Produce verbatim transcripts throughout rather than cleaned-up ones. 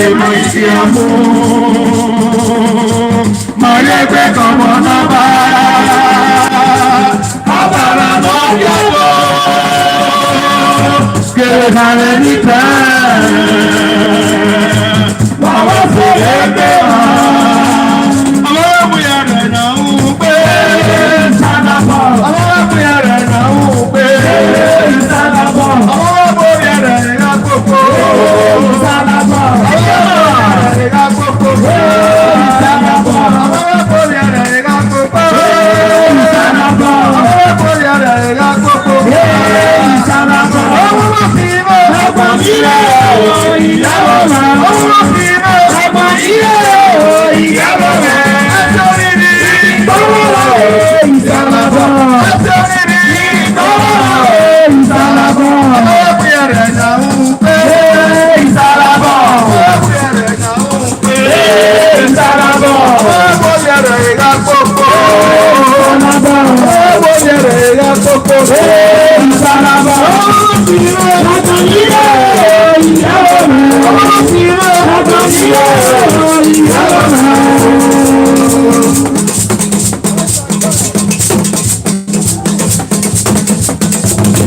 Emo isi ọmọ, ma ye gbe kọmọ na ba, ọbara nọ yọ, kere khare ni pẹ, wa wa fo egbe wa. Ọmọ wa mu ya rẹ na ugbe. Ọmọ wa mu ya rẹ na ugbe. Ọmọ wa mu ya rẹ na ugbe.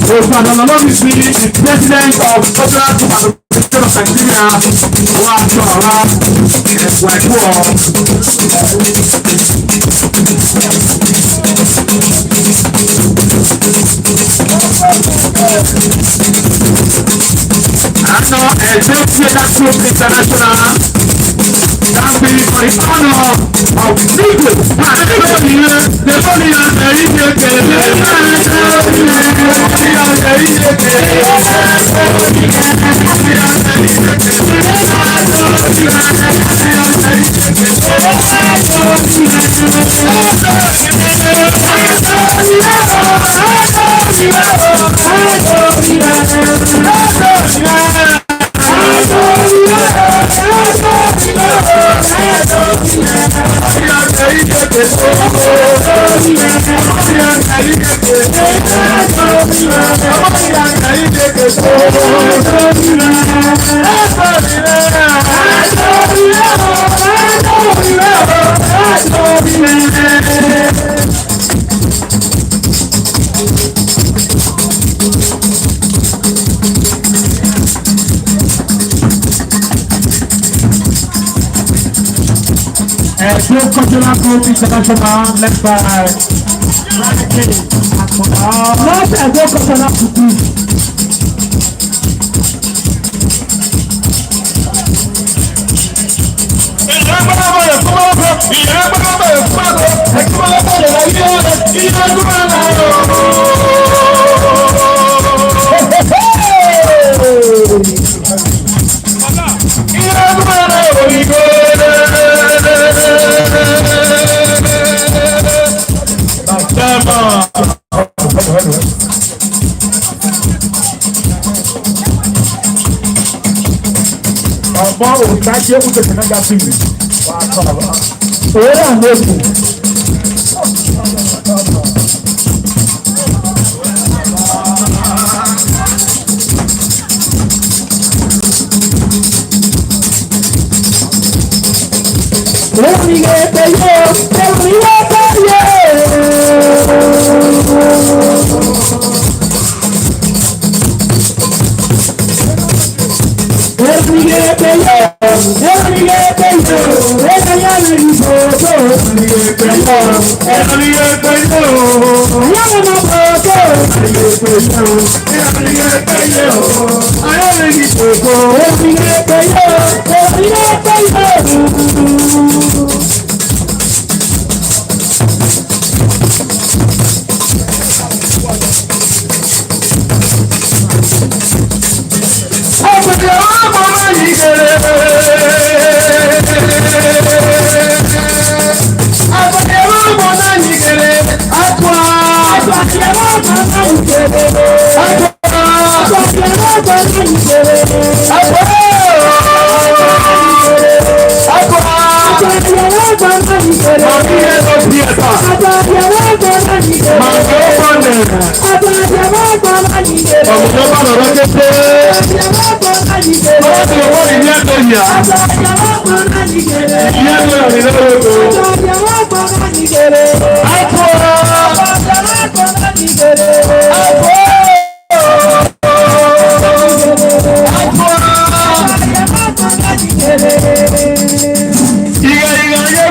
Osanolo Olobisi, the president of Cultural Group Association of Nigeria, wa tọ ara ẹkua ẹkua. Àná ẹgbẹ́ Theatre Group International, that be for the honor of Nico Macedonia. Ẹgbẹ́ Cultural Group International, led by Lord Ẹgbẹ́ Cultural Group. Ọmọ òrìṣà ṣe é kúkẹ́ sẹ́nà ga sí mi. Òun náà ló kù. Ìyẹn tó yà. Ìyẹn tó yà nínú owó tó. Àpò. Àpò. Àpò. Ìghẹ, ìghẹ, ìghẹ,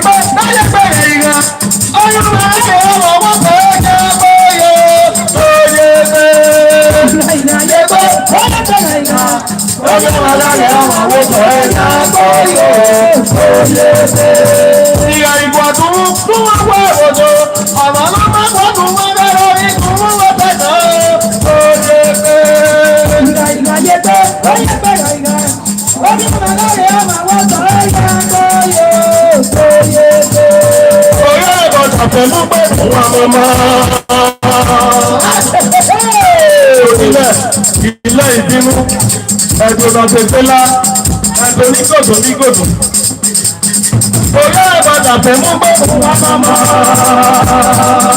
ìghẹ, ìghẹ. Oya ẹbọ dàpọ̀ mú pé òun àmọ́ máa. Ilé, ilé ìbínú, ẹ̀dùn ọ̀nà tètè la, ẹ̀dùn onígòdò onígòdò. Oya ẹbọ dàpọ̀ mú pé òun àmọ́ máa.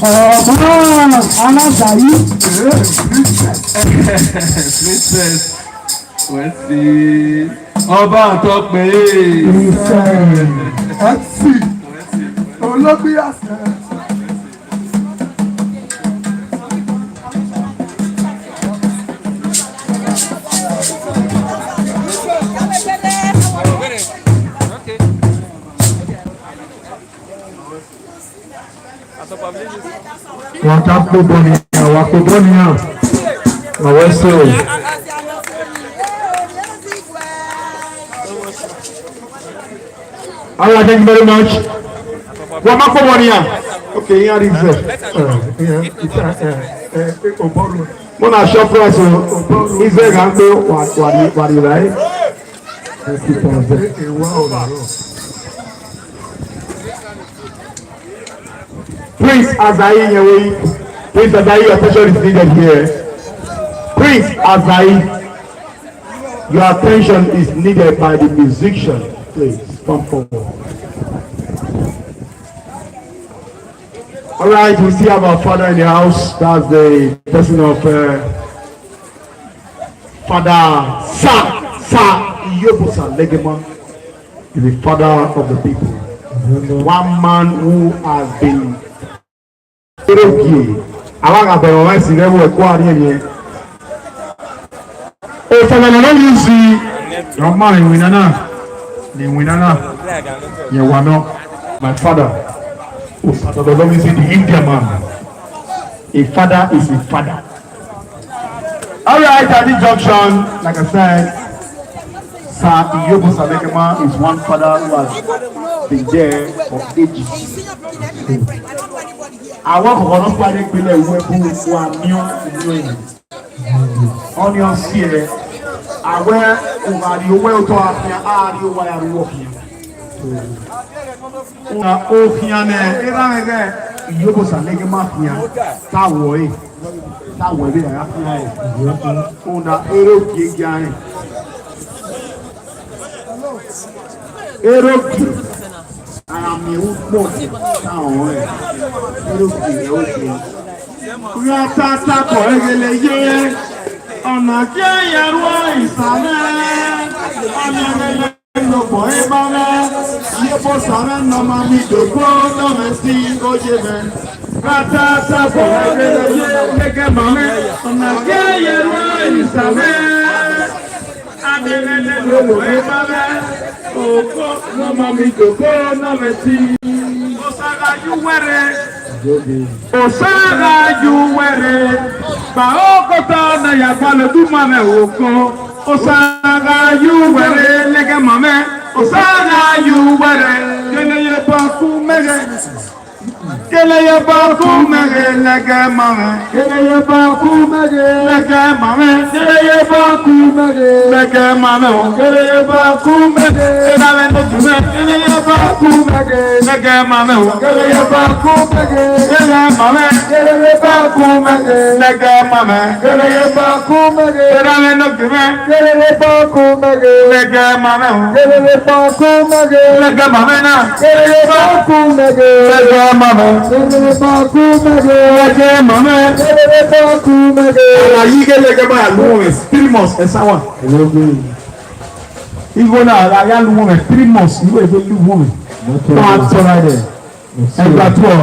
Ọmọ Anazayi. Princess. Wẹ́sì. Ọba àtọ́pẹ́. Princess. Ẹtì. Olóògbé àṣẹ. Wa ta kpobọ nian, wa kpobọ nian. Wa wẹ so. All right, thank you very much. Wa ma kpobọ nian. Okay, here is it. Uh, yeah, it's, uh, uh, uh, uh, Obolu. Mo na surprise o. Obolu. Ize gha gbe wa, wa, wa, wa, right? Thank you, Pastor. Prince Azayi, Prince Azayi, your attention is needed here. Prince Azayi, your attention is needed by the musician. Please come forward. All right, we still have our father in the house. That's the person of uh, Father Sa Sa Iyobosa Legema. He's the father of the people. One man who has been Erogie, avbe a gha bẹghe ọmwa esi ghẹ vbe ẹko a rhie emwi. Osanobua ne ọ ghi zi, ọ ma iwinna na, ne iwinna na, yẹn wa nọ. My father, Osanobua ne ọ ghi zi, the Indian man. A father is a father. All right, at this junction, like I said, Sir Iyobosa Legema is one father who has been there for ages. Awẹ ọkhọkhọ ne ọ kpa ne gbele ẹvbo ẹbu wa miẹn unu ẹre. Ọnii ọ si ẹre, awẹ u gha rrie owẹ otọ khian, a rrie owa ya rrie uwẹ khian. Una okhian nẹ erha mwẹ ighẹ Iyobosa Legema khian, ta wọọ ẹre, ta wọọ ẹre vbe a ya khian ẹre. Una erha ogie gia rẹn. Erha ogie, a gha miẹn ukpọn ta ọnrẹn, erha ogie rẹ ogie. Ra tata kọ eghele ye, ọna gie ya ruẹ isamẹ, ọna eghele. Lobọ eba mwẹ, Iyobosa mwẹ ne ọ ma miẹn idogbo ne ọ mwẹ si oye mwẹ. Ra tata kọ eghele ye, lẹgẹ ma mwẹ, ọna gie ya ruẹ isamẹ. Adelele lobọ eba mwẹ, oko ne ọ ma miẹn idogbo ne ọ mwẹ si. Osa gha ye uwẹ rre. Osa gha ye uwẹ rre, ba okota na ya gualọ du ma mwẹ oko. Osa gha ye uwẹ rre, lẹgẹ ma mwẹ. Osa gha ye uwẹ rre, kele ye ba ku mẹ ghe. Kele ye ba ku mẹ ghe, lẹgẹ ma mwẹ. Kele ye ba ku mẹ ghe, lẹgẹ ma mwẹ. Kele ye ba ku mẹ ghe, lẹgẹ ma mwẹ o. Kele ye ba ku mẹ ghe, erha mwẹ ne ogie mwẹ. Kele ye ba ku mẹ ghe, lẹgẹ ma mwẹ o. Kele ye ba ku mẹ ghe, lẹgẹ ma mwẹ. Kele ye ba ku mẹ ghe, lẹgẹ ma mwẹ. Kele ye ba ku mẹ ghe, erha mwẹ ne ogie mwẹ. Kele ye ba ku mẹ ghe, lẹgẹ ma mwẹ o. Kele ye ba ku mẹ ghe, lẹgẹ ma mwẹ na. Kele ye ba ku mẹ ghe, lẹgẹ ma mwẹ. Kele ye ba ku mẹ ghe, lẹgẹ ma mwẹ. Kele ye ba ku mẹ ghe. Ara yi ghe lẹgẹ ma ya lu mwẹ three months, ẹ sa wa. Igho na gha ya lu mwẹ three months, igho ebe lu mwẹ. Wa tọ ra dẹ. Ẹgbatuọ,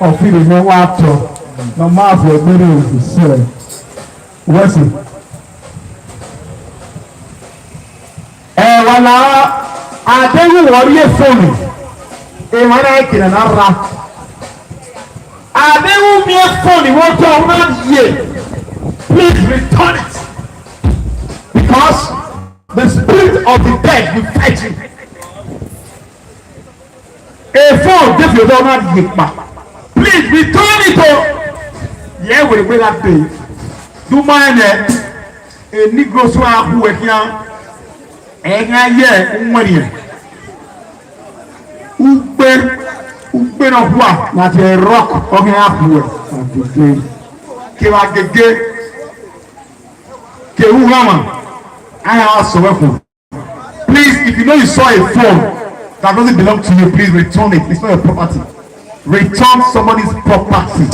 ọ fi rre nẹ wa tọ. Ne ọ ma fo ẹgbẹre o. Wẹ si. Ẹ wa la, adeghẹ uwẹ rrie fon, emwa na kere na rra. Adeghẹ u miẹn fon vbe otọ na ye, please return it. Because the spirit of the dead will fight you. Efo de fi odọ na rhie kpa. Please return it o. Ye were were that day. Du ma ẹnẹ, e Negroes wa hu ẹkhian, ẹkhian ye uwẹnriẹn. Ugbe, ugbe ne ọ hua na tie rock, ọ khian ya hu ẹ. Kevbe agege, kevbe uhanmwa, a ya sẹ wẹ fo. Please, if you know you saw a phone that doesn't belong to you, please return it. It's not your property. Return somebody's property.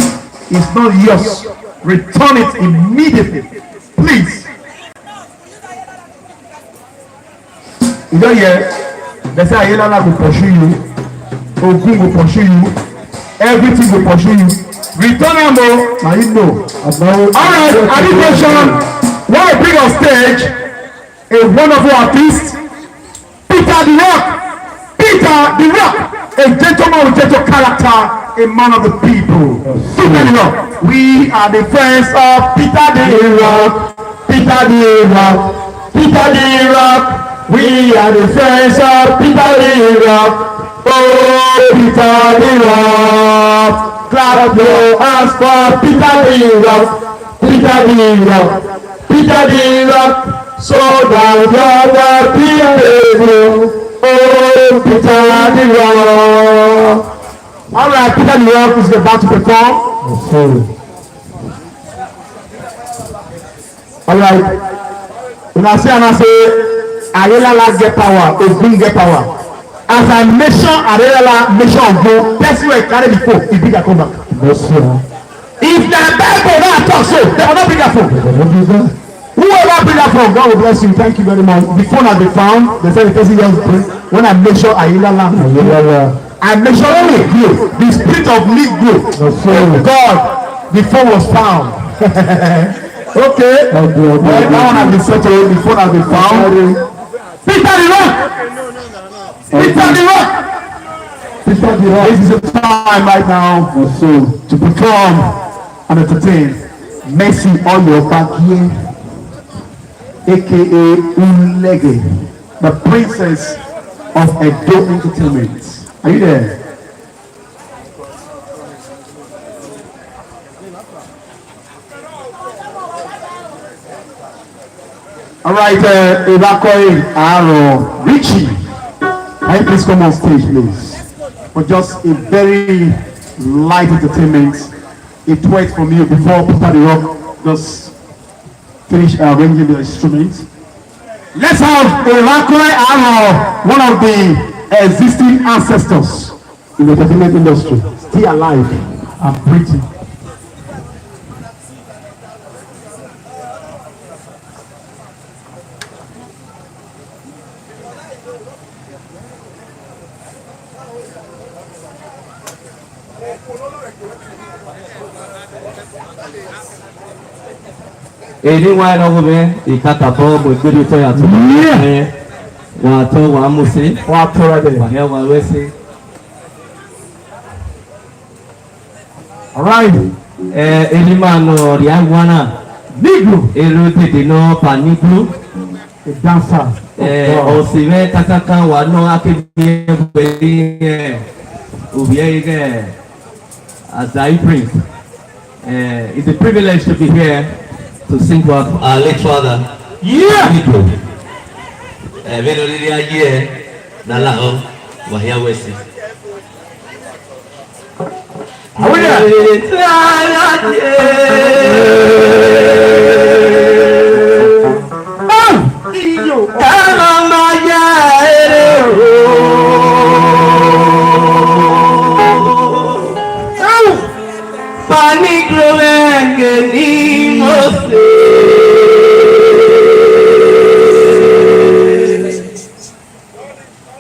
It's not yours. Return it immediately. Please. You don't hear? They say Ayelala go pursue you. Ogun go pursue you. Everything go pursue you. Return am o. Na you know. All right, Adequation, want to bring on stage a wonderful artist, Peter the Rock. Peter the Rock, a gentleman with gentle character, a man of the people. Peter the Rock. We are the friends of Peter the Rock. Peter the Rock. Peter the Rock. We are the friends of Peter the Rock. Oh, Peter the Rock. Clap your hands for Peter the Rock. Peter the Rock. Peter the Rock, so that your God be able. Oh, Peter the Rock. All right, Peter the Rock is about to perform. All right. Una see, una say, Ayelala get power, Ogun get power. As I mention Ayelala, mention Ogun, person wey carry the phone, he bring am come back. If na Bible na talk so, dem go no bring am phone. Whoever bring that phone, God will bless you. Thank you very much. The phone has been found. They said the person just bring. When I make sure Ayelala, I make sure only you, the spirit of Negro, God, the phone was found. Okay. Well, that one has been settled. The phone has been found. Peter the Rock. Peter the Rock. Peter the Rock. This is the time right now to perform and entertain Mercy Oyobagie, A K A Ulege, the princess of Edo Entertainment. Are you there? All right, uh, Evakoi Aro Richie, can you please come on stage, please? For just a very light entertainment, a duet from you before Peter the Rock just finish arranging the instrument. Let's have Evakoi Aro, one of the existing ancestors in the entertainment industry, still alive and breathing. Eni wa nọ vbe mwẹ, I kakabọ mu egbe do tọ ya tu. Yeah. Wa tọ, wa mu se. Wa tọ ra dẹ. Wa hia, wa ru ẹse. All right. Eh, eni ma nọ rhia wa na. Negro. Ero dede nọ pa Negro. A dancer. Eh, ọse mwẹ kakaka wa nọ, a ke miẹn vbe, eh, ovbi ẹre, eh, Ajayi Prince. Eh, it's a privilege to be here to sing for our late father. Yeah. People. Eh, vbene ọ rhirhi a ye, na lahọ, wa hia wẹ ẹse. Awele. Pani growenge ni Mose.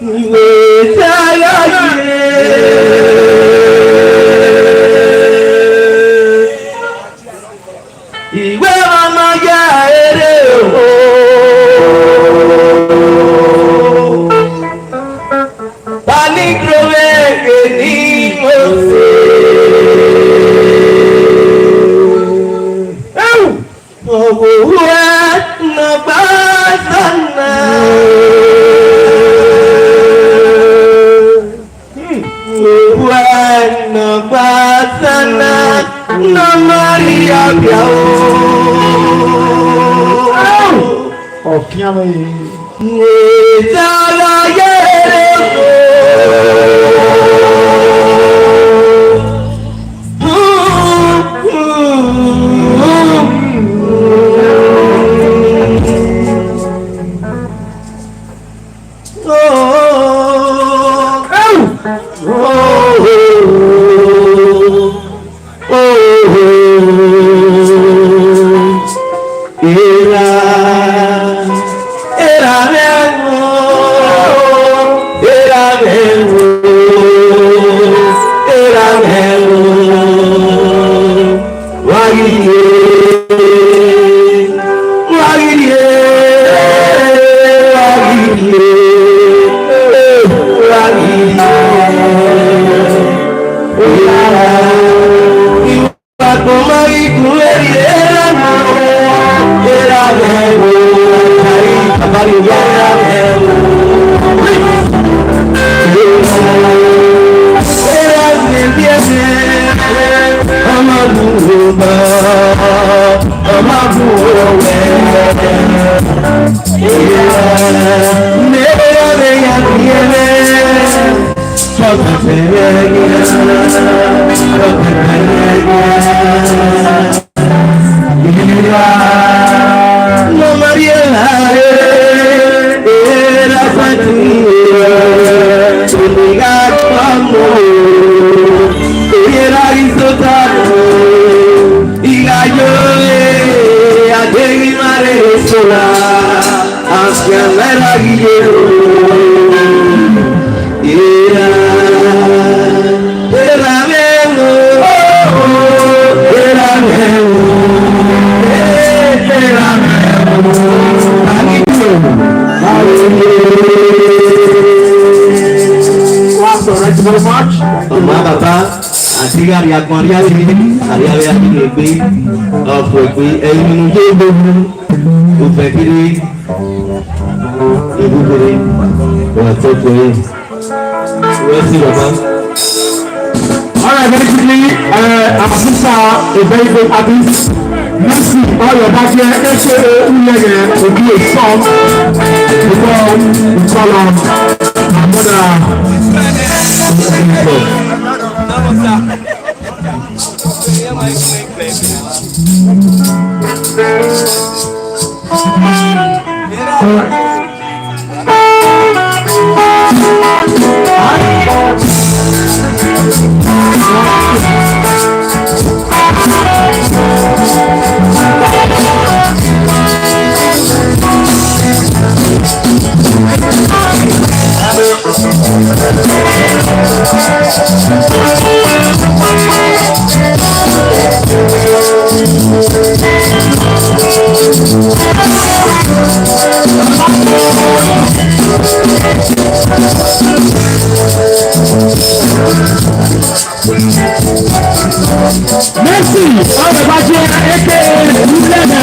Iwe ta ya ye. Iwe ọmọ ya ere o. Pani growenge ni Mose. Eu! Ọvbokhan ne ọ gba Zana. Ọvbokhan ne ọ gba Zana, ne ọ ma rhie avia o. Ọkian mwẹ. Agbọn ma ghi gun vberriọ, erha na, erha mwẹ o, Abari, Abari, erha mwẹ o. Erha mwẹ, erha mwẹ, ọ ma gun oba, ọ ma gun owẹ. Erha mwẹ, erha mwẹ, ya gun vberriọ. Asian era ghi ye ro, era, era mwẹ o, era mwẹ o, era mwẹ o. Thank you very much. Ọma baba, a ti gha rhie agbọn rhie a ti, a rhie avbe a ti rhie egbe, ọ fo egbe, ẹi ru ne u ye egbe ru, u fẹ kiri. Everybody, we are talking. Where's the water? All right, very quickly, uh, our sister, a very good artist, Mercy Oyobade, A K A Ulege, will do a song before we call on our mother. Mercy Oyobade, A K A Ulege.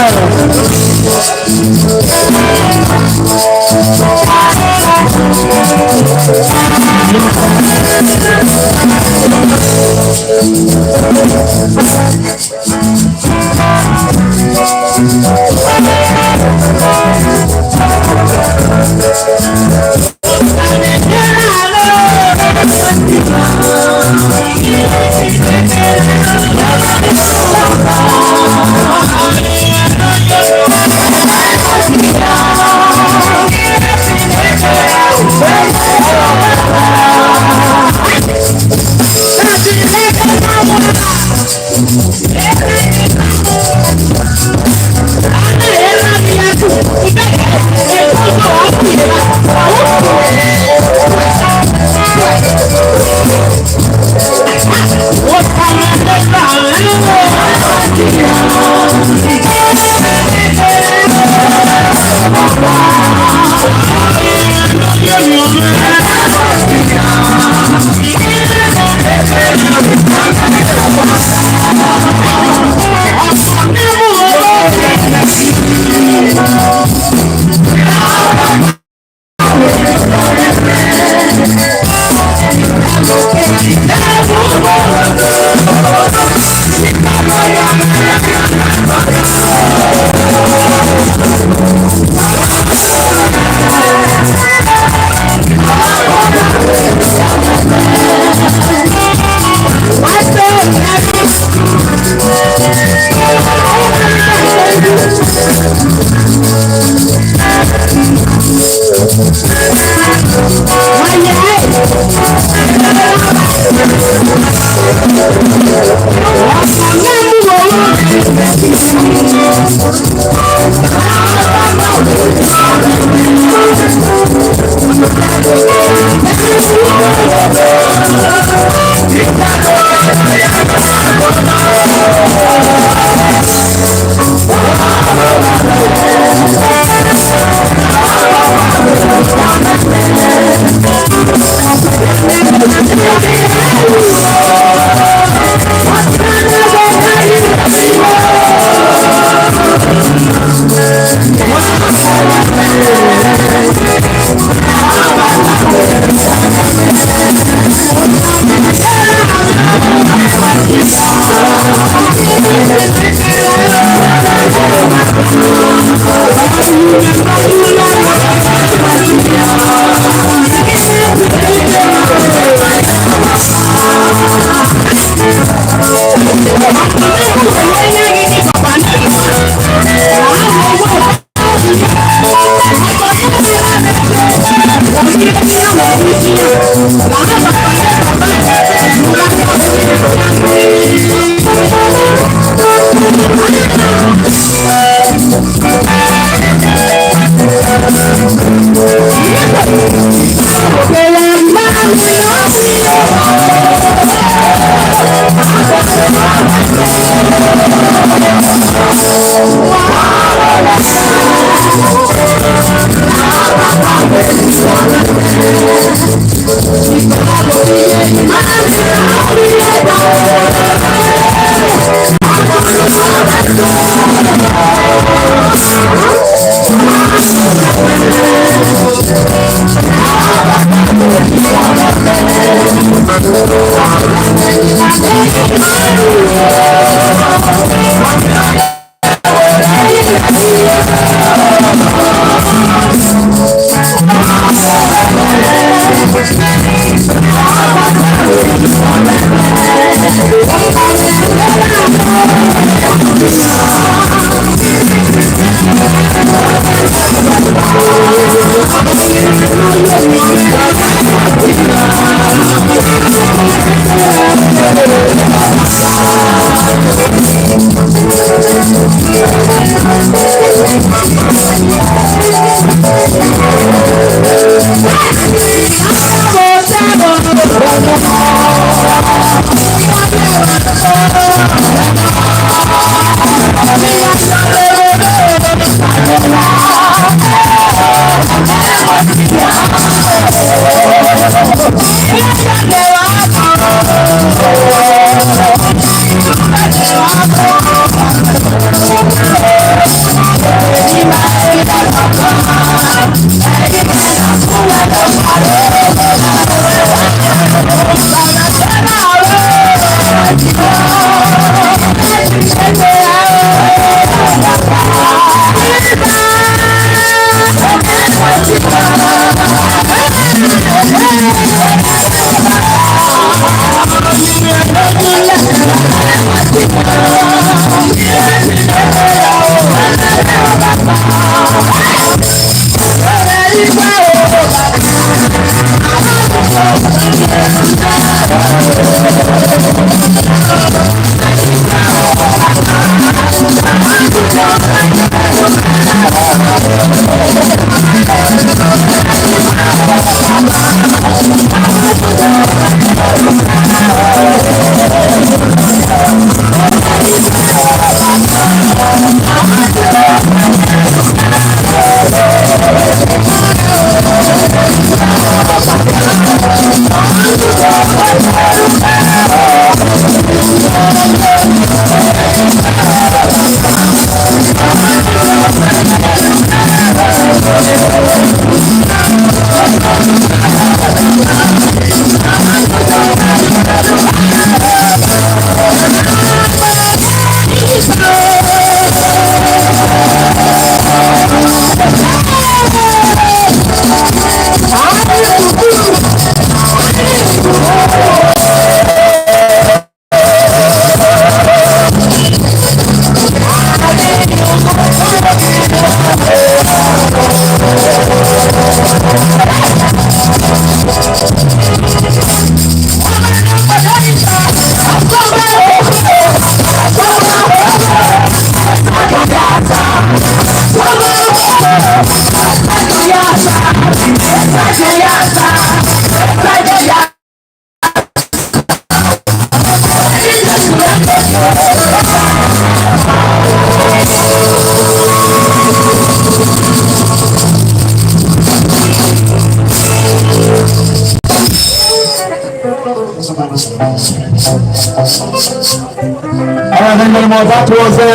All right, thank you very much. That was uh,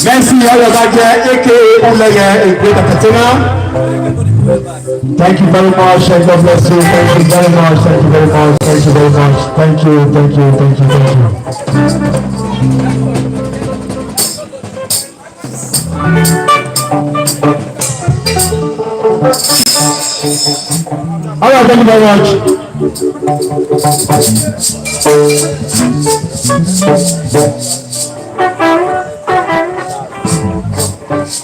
Mercy Ayodake, A K A Uleghe, a great entertainer. Thank you very much, and God bless you. Thank you very much. Thank you very much. Thank you, thank you, thank you, thank you. All right, thank you very much.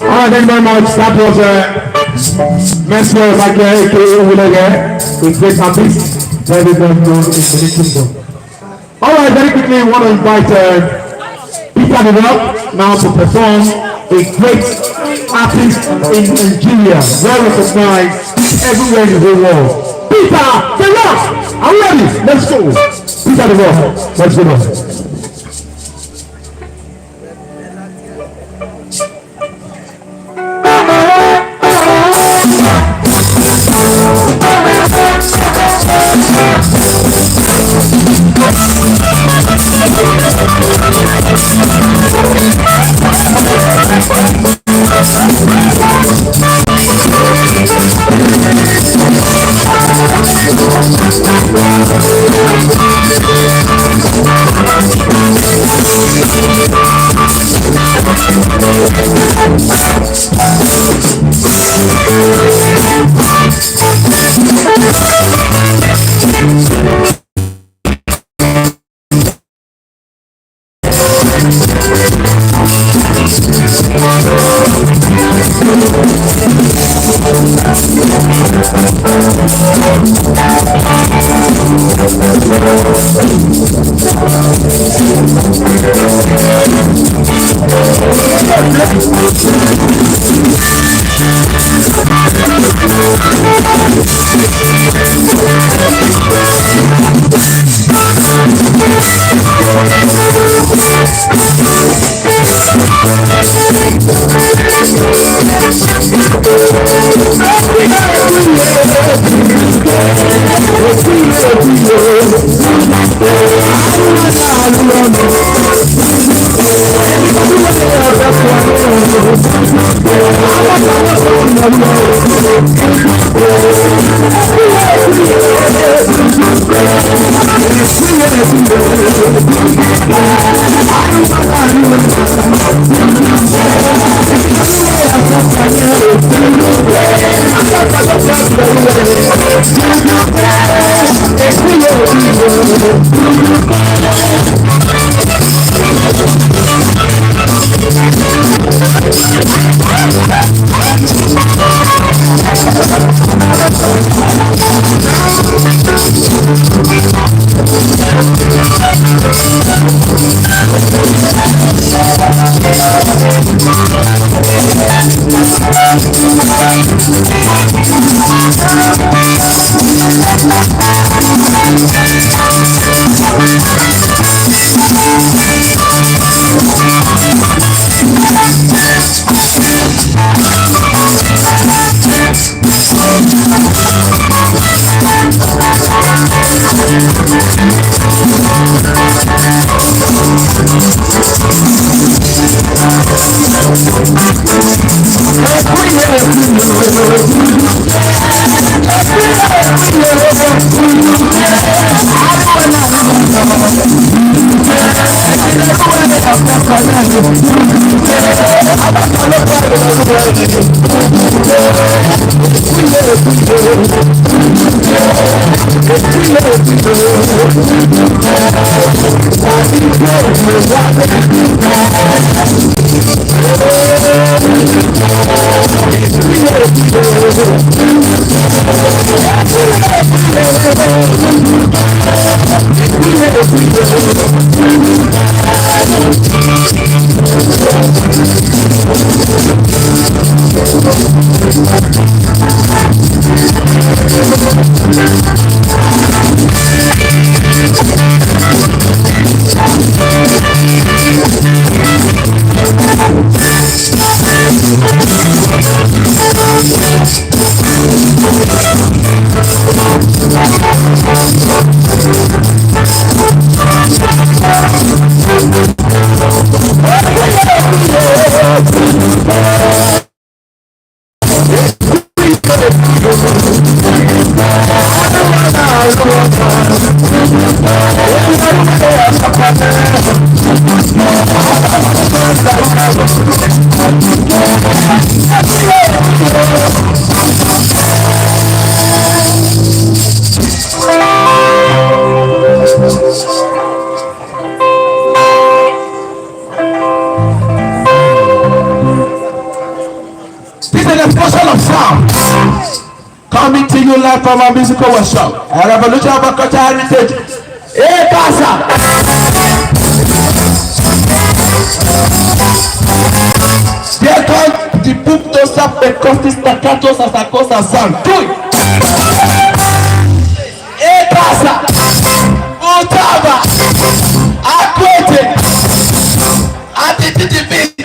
All right, thank you very much. That was uh, Messi Michael, A K A Uwulege, a great artist. Very well known in the kingdom. All right, very quickly, we want to invite uh, Peter the Rock now to perform, a great artist in Nigeria, well recognized everywhere in the whole world. Peter the Rock, are we ready? Let's go. Peter the Rock, let's go now. Coming to you live from our musical workshop, a Revolution for Culture Heritage. Hey, Gaza! They call the book to stop the cost is the cattle as a cost as sound. Do it! Ekasa, Otaba, Akwete, Adididibiti.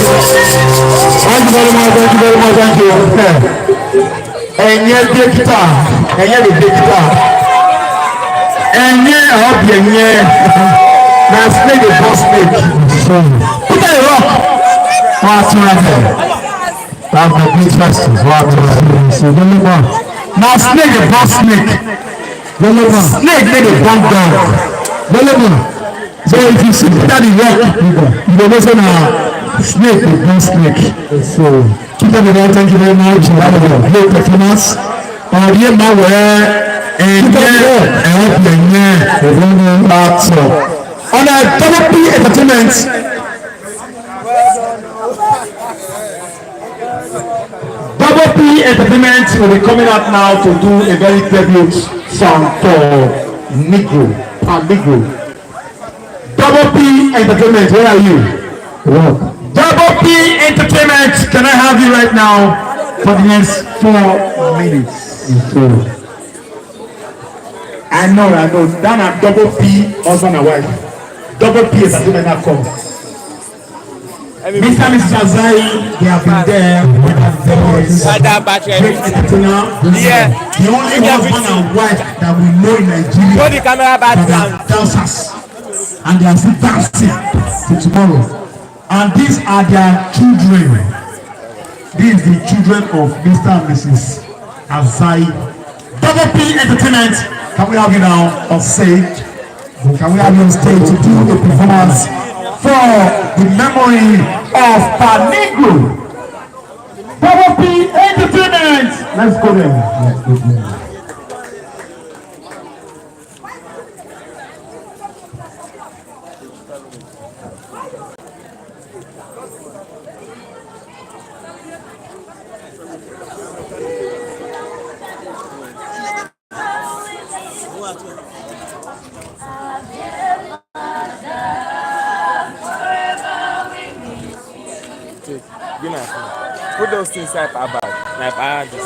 Thank you very much, thank you very much, thank you. Ẹ̀yin dókítà, ẹ̀yin dókítà, ẹ̀yin ọ̀bì ẹ̀yin, na snake dey born snake. Peter dey rock. Wọ́n á tún ra bẹ̀. Wọ́n á bẹ̀ bí trust, wọ́n á tún ra bẹ̀. Na snake dey born snake. Snake no dey born dog. So if you see Peter dey rock, you go know say na snake dey born snake. So, keep up the good work. Thank you very much. Great performance. Ọ̀rẹ́ máa wẹ̀ ẹ́, ẹ̀yẹ, ẹ̀hún pẹ̀lú ẹ̀, ẹ̀hún ní bá tọ̀. On a Double P Entertainment. Double P Entertainment will be coming out now to do a very debut song for Negro, Pa Negro. Double P Entertainment, where are you? What? Double P Entertainment, can I have you right now for the next four minutes? I know, I know. That na Double P husband and wife. Double P Entertainment now come. Mister and Missus Azai, they have been there with us. Great entertainer. Yeah. The only husband and wife that we know in Nigeria. Show the camera back that are dancers. And they are still dancing till tomorrow. And these are their children. These the children of Mister and Missus Azai. Double P Entertainment, can we have you now on stage? Can we have you on stage to do a performance for the memory of Pa Negro? Double P Entertainment. Let's go there. Take, give my phone. Put those things inside my bag. My bag is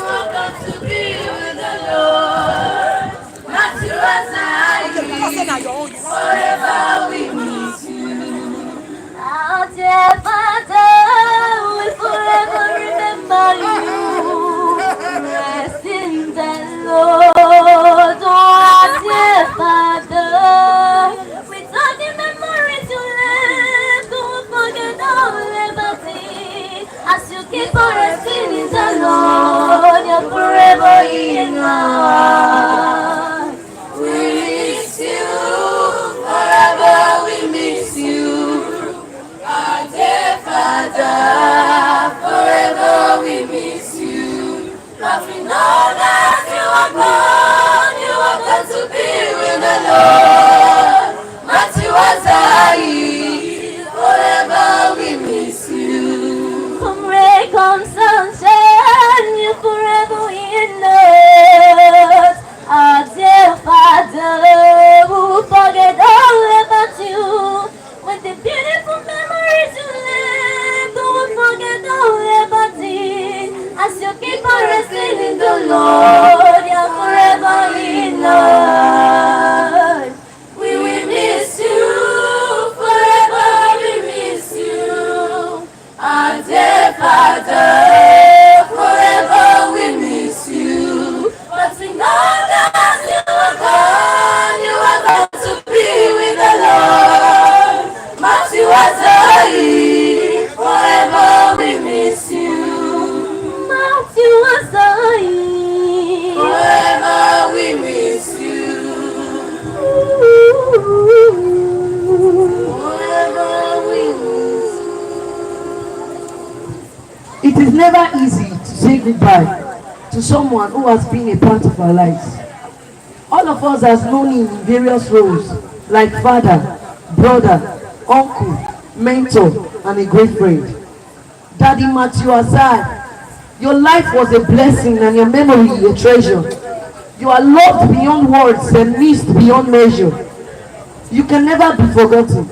Our dear Father, we forever remember you. Rest in the As you keep on resting in the Lord, you're forever in love. We will miss you, forever we miss you. Our dear Father, forever we miss you. But we know that you are gone, you are gone to be with the Lord. Matthew Asahi, forever we miss you. Matthew Asahi, forever we miss you. Forever we miss you. It is never easy to say goodbye to someone who has been a part of our lives. All of us has known him in various roles, like father, brother, uncle, mentor, and a great friend. Daddy Matthew Asahi, your life was a blessing and your memory a treasure. You are loved beyond words and missed beyond measure. You can never be forgotten.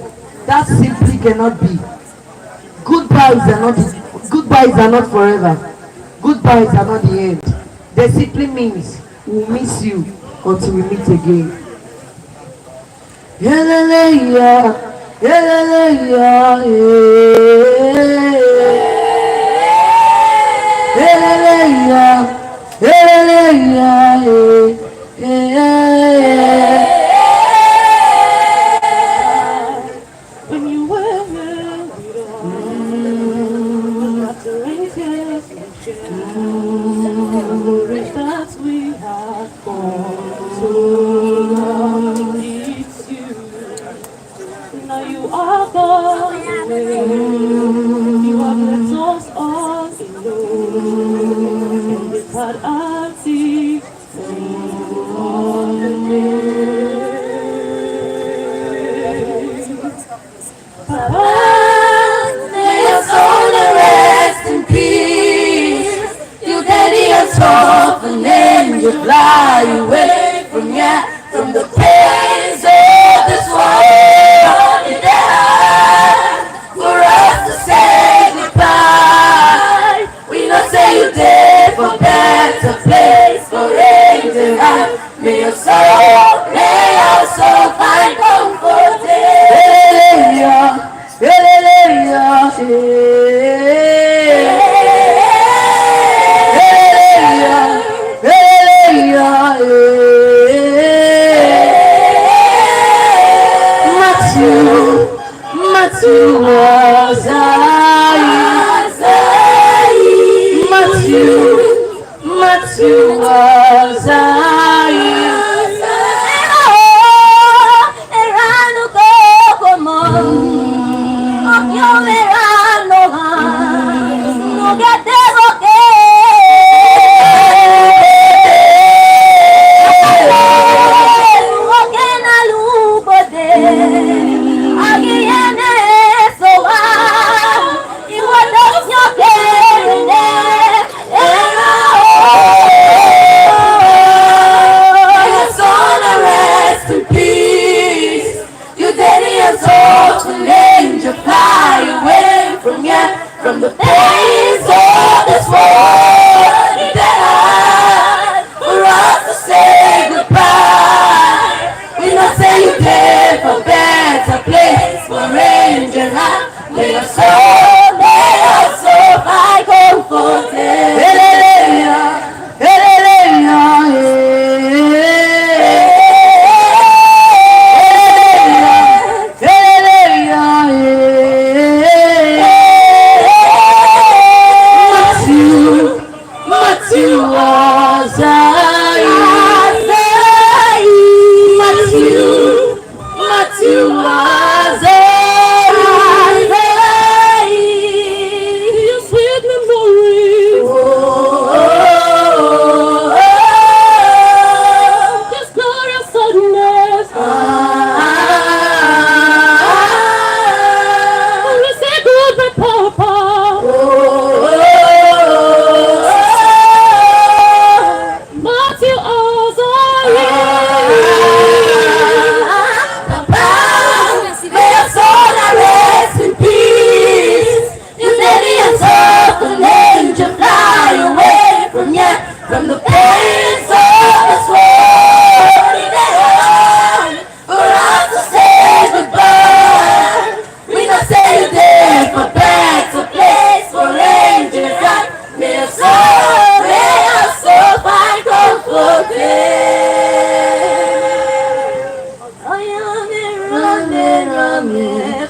That simply cannot be. Goodbyes are not, goodbyes are not forever. Goodbyes are not the end. They simply means we'll miss you until we meet again. Elele ya, elele ya, eh. Elele ya, elele ya, eh, eh. When you were with us, the greatest memories that we have come so long, it's you. Now you are gone away. You have left us all alone. And it's hard hearted. Papa, may your soul rest in peace. You daddy us off and then you fly away from here, from the pains of this world. It hard for us to say goodbye. We know say you there for better place, for angel high. May your soul, may your soul find comfort there. Hallelujah, hallelujah, eh. Hallelujah, hallelujah, eh. Matthew, Matthew Asahi. Matthew, Matthew Asahi. Eranu koko mo, okio eranu ha, nugete boke. Oke na lu gbode, agiye ne so wa. yeah, from the pains of this world in the hell, for us to say goodbye. We not say you there for back to place for angels, right? May your soul, may your soul find comfort there. Amen, amen, amen.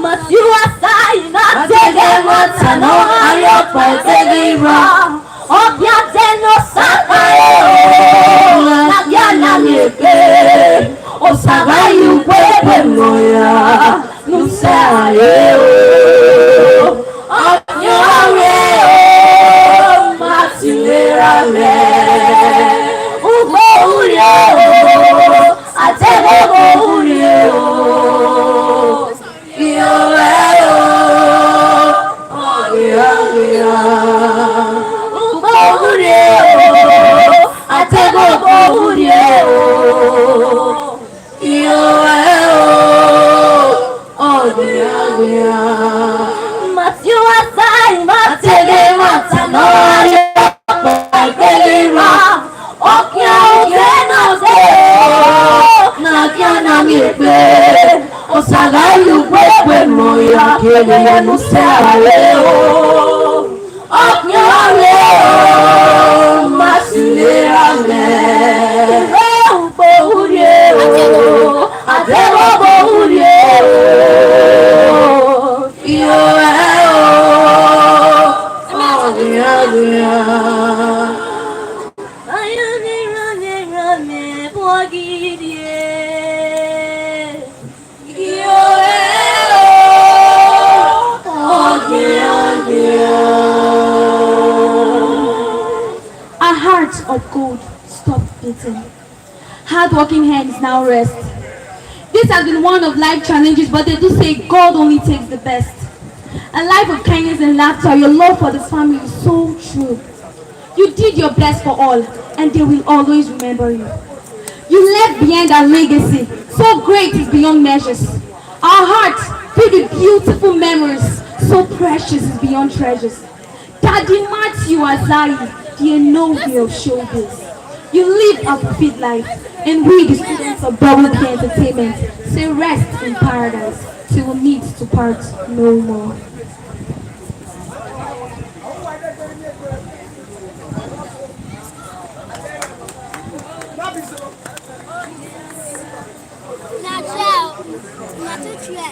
Matthew Asayi, na tẹgẹ nwata nọ, ayọkpa tẹgẹ iran. Ọbiadẹ ne Osa kare o, na gia na miẹn egbe. Osa gha ye ugbegbe nọ ya, ne u sẹ aro. Ọyọnrẹn o, ma ti lera mẹ. Ugbo urrie o, adeghogho urrie o. Iyore o, ọghe ọghe a. Ugbo urrie o, adeghogho urrie o. Iyore o, ọghe ọghe a. Matthew Asayi, ma tẹghe nwata nọ, ayọkpa tẹghe iran. Ọkian oke na dee o, na khian na miẹn egbe. Osa gha ye ugbegbe nọ ya, kevbe ne u sẹ aro. Ọkian ọre o, ma si lera mẹ. Ugbo urrie o, adeghogho urrie o. Iyore o, ọghe ọghe a. A heart of gold stops beating. Hard-working hands now rest. This has been one of life challenges, but they do say God only takes the best. A life of kindness and laughter, your love for the family is so true. You did your best for all, and they will always remember you. You left behind a legacy so great is beyond measures. Our hearts filled with beautiful memories so precious is beyond treasures. Daddy Matthew Asayi, the Enogie of showbiz. You lived a fulfilled life, and we, the students of Bubble Tea Entertainment, say rest in paradise till we meet to part no more. Na try o. Na try.